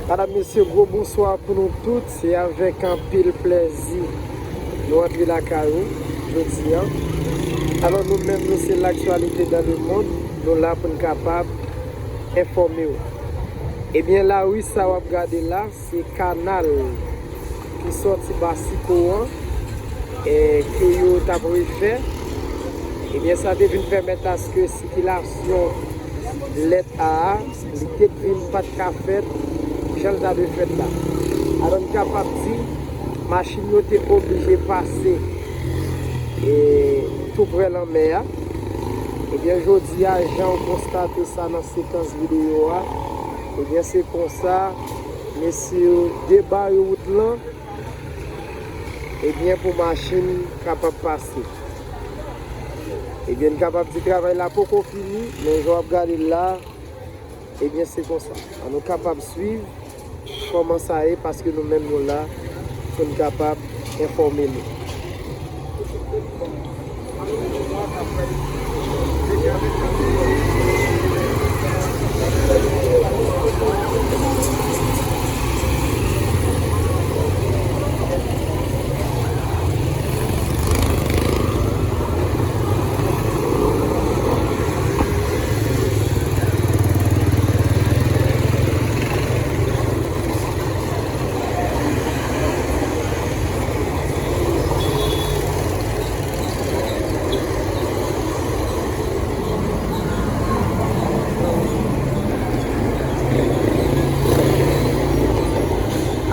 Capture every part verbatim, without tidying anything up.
Madam, mesye, gwo bonswa pou nou tout. Se avèk anpil plèzi nou antre lakay ou jodi a. Alò, nou menm, nou se L'actualité dans le monde. Nou la pou n kapab enfòme w. Ebyen, lari sa w ap gade la, se kanal ki sòti Basiko an, e ke yo t ap refè. Ebyen, sa te vin pèmèt aske sikilasyon lèt A a, li te vin pa t ka fèt jan l ta dwe fèt la. Alò, n kapab di, machin yo te oblije pase, e, tou prè lanmè a. Ebyen, jodi a, jan w konstate sa nan sekans videyo a, ebyen, se konsa, mesye yo debare wout lan, ebyen, pou machin kapab pase. Ebyen, n kapab di travay la poko fini, men jan w ap gade l la, ebyen, se konsa. An nou kapab swiv kòman sa ye, paske nou menm nou la pou n kapab enfòme nou.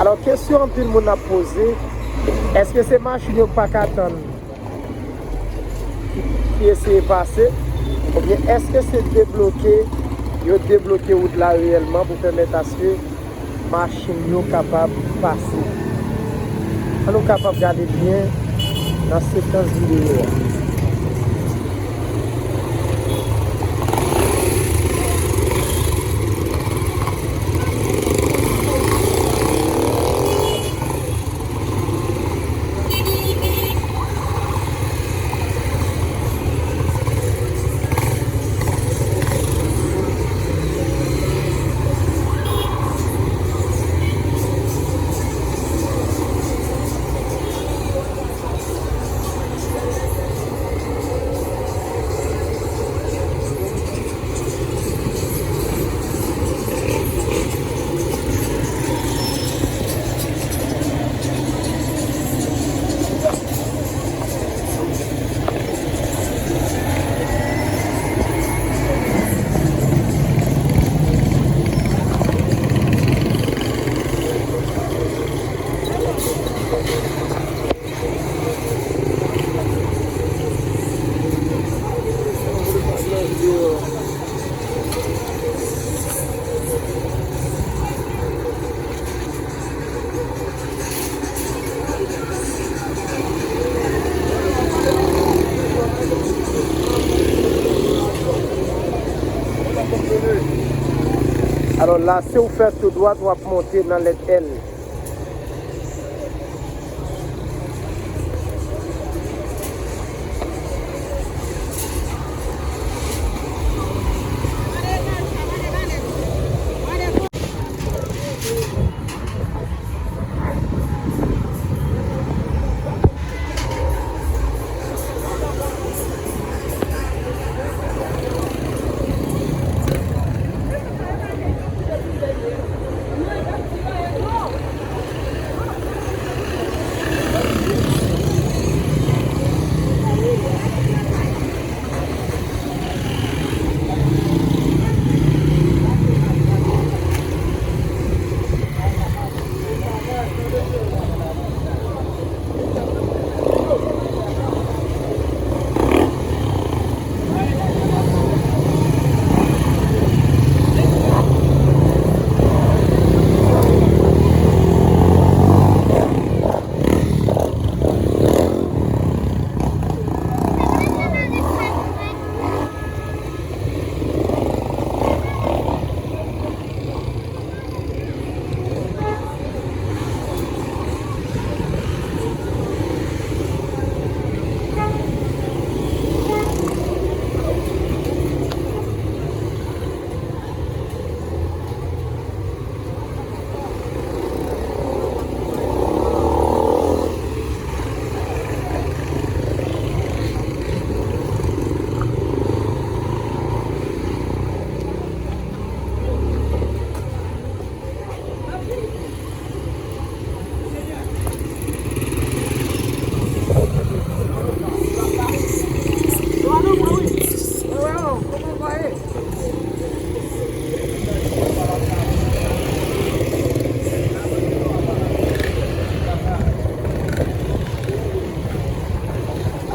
Alò, kesyon anpil moun ap poze, èske se machin yo k pa ka tann ki, ki eseye pase, oubyen èske se debloke, yo debloke wout la reyèlman pou pèmèt aske machin yo kapab pase? An nou kapab gade byen nan sekans videyo a. Alò la, si w fè tou dwat, w ap monte nan lèt L.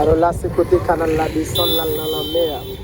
Alò la, se kote kanal la desann, l al nan lanmè a.